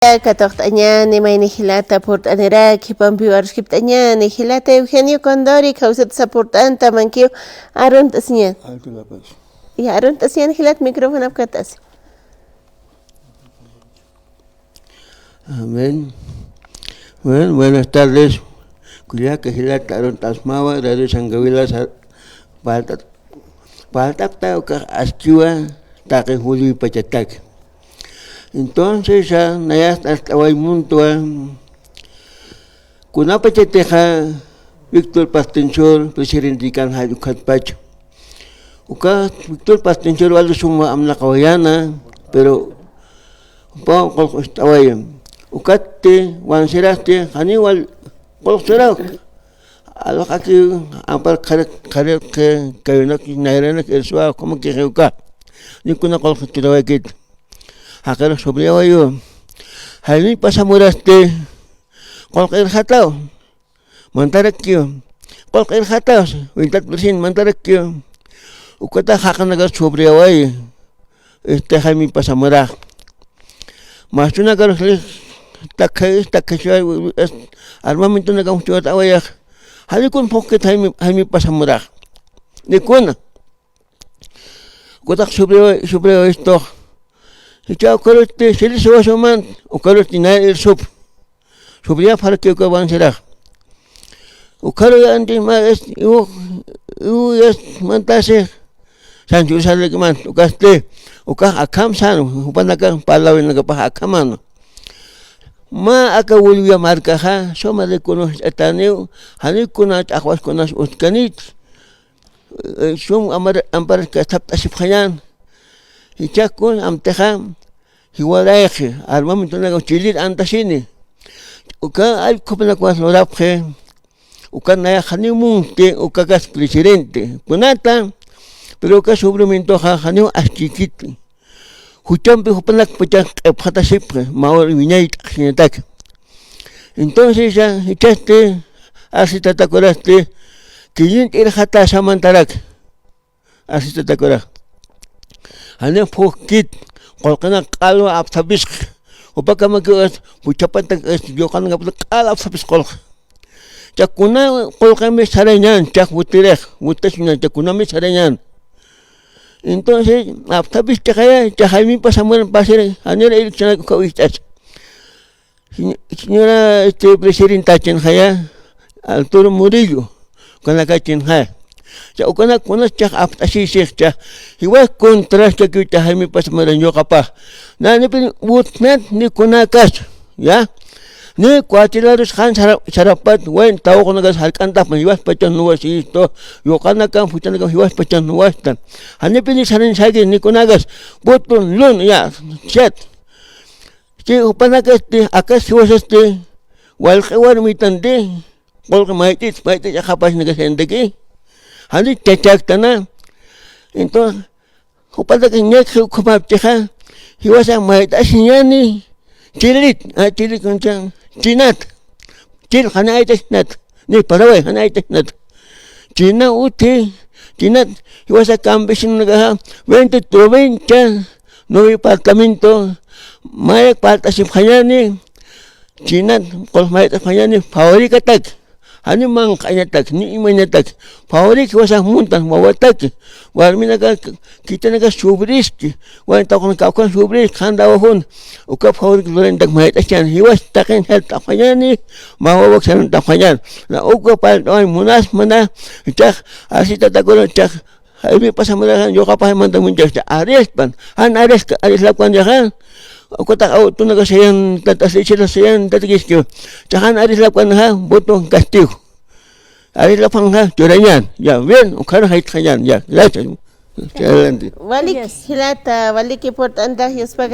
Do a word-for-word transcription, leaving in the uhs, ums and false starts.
Katuqt'añäni, mayni jilata purt'aniraki, jipampiw aruskipt'añäni, jilata Eugenio Condori, kawsatsa purt'anta, mankiw arunt'asiñäni. Alto la voz. Ya, arunt'asiñäni, jilata micrófono apkat'asi. Amén. Bueno, buenas tardes. Kullaka jilata arunt'asmawa, Radio San Gabriel sa-, parlt'at-, parlt'apta ukax askiwa, taqi Julio pachatak. Entonces, ah, nayast ast'away muntwa, kunapachatixa Víctor Pastor Anchor presidente kan jall ukhatpach. Uka Víctor Pastor Anchor wal suma amnaqawayäna, pero jupaw qullq ist'awaya. Ukatti wansirasti, janiw wal qullq suraw. Alwaqaki ampar qhari, qhari, qhi, kayunak, nayranak, irsuwa, como que uka. Ni kuna qullq ist'awaykit. Jaqirux subriyawayu. Jaymi pasamurasti. Qullq irxataw. Mantarakiw. Qullq irxataw. Wintat presidente mantarakiw. Ukata jaqinakar subriyaway. Este, jaymi pasamurax. Mastunakarux lix takhay, takhay, armamentonakam juchwat awayax. Janikun phuqkit jaymi, jaymi pasamurax. Nikuna. Ukatax subriwa, subriwa istux. Jichha ukarusti, sili suwasuman, ukarusti nayar irsup. Subriya pharki uka wansirax. Ukaru ya anti ma es, iwu, iwu ya es mantasi. Sanchu salikiman, ukasti, ukax akham san, jupanaka parlawinakapax akhaman. Ma aka Bolivia markaxa, suma de kunus ataniw, janikuna t'aqwas kunas utkanit. Eh, sum amar-, ampar kathapt'asipxañän. Jichhakun amtixa, jiwarayxi, armamentonaka chilir antasini. Uka allkhupanakwas lurapxi, uka nayax janiw munti, ukakas presidente. Kunata, pero uka sobrevivientoxa janiw askikiti. Juchampi jupanak pachan q'ipxatasipxi, mawar wiñay t'aqsiñatak. Entonces, ya, jichhasti, arsitatakurasti, killin irxata samantarak. Arsitatakurak. Janiw phuqkit, qullqinak q'alwa apthapisxi. Jupakamakiw, puchhapatak, yuqanakapata q'al apthapis qullqi. Chakuna qullqimi sarañän, chak wutirix, wutasuñän, chakunami sarañän. Entonces, apthapis chaqaya, chaqaymi pasamuran pasiri, janira eleccionak uka wist'as. Señ-, señora, este, presidenta chinxaya, Arturo Murillo, ukanaka chinxaya. Cha ukanak kunas chax apt'asisix cha, jiwas contras chakiw cha jaymi pasamurañ yuqapax. Nanipin wutnat ni kunakas, ya. Ni cuartelarus jan sara-, sarapat, wayn tawqunakas jark'antapxan, jiwas pachan nuwasistu, yuqanakam, juchanakam jiwas pachan nuwastan. Janipini sarañ sagi, ni kunakas, botón lun, ya, siete. Chi jupanakasti, akas jiwasasti, walq'i warmitanti, qullqi mayt'it, mayt'it aqhapasnakasintaki, jani chachaktana. Entonces, jupanaka ñakxi ukhamapchixa, jiwasa mayt'asiñäni, chilit, a, chilit, chinat, chil, jani aytasnat. Ni Paraguay, jani aytasnat. China uti, chinat, jiwasa campesinosnakaxa, veinte provincia, nueve departamento, mayak parlt'asipxañäni, chinat, qullq mayt'asipxañäni, fabricatak, jani manq'añatak, ni imañatak, fabrica jiwasa muntan, wawatak, warminaka, khitinaka subriski, wayn tawqunaka kawkhan subriski, jan dawajun, uka fabrica lurañatak mayt'asiñäni, jiwas taqin jilt'apxañäni, mä wawak sarantapxañän. Na uka parlt'awañ munasmana, chax, arsitatakurak, chax, jaymi pasamuraxan, yuqapax mantan munchax, chax, arispan, jan aris-, arislapkanyaxa, ukatax awtunaka sayantat, aslichila sayantat kiskiw, chax, jan arislapkanxa, voto castigo. Arislapxanxa churañän, ya, bien, ukhar jayt'xañän, ya, gracias. Adelante. Walik, yes, jilata, waliki purt'anta, yuspa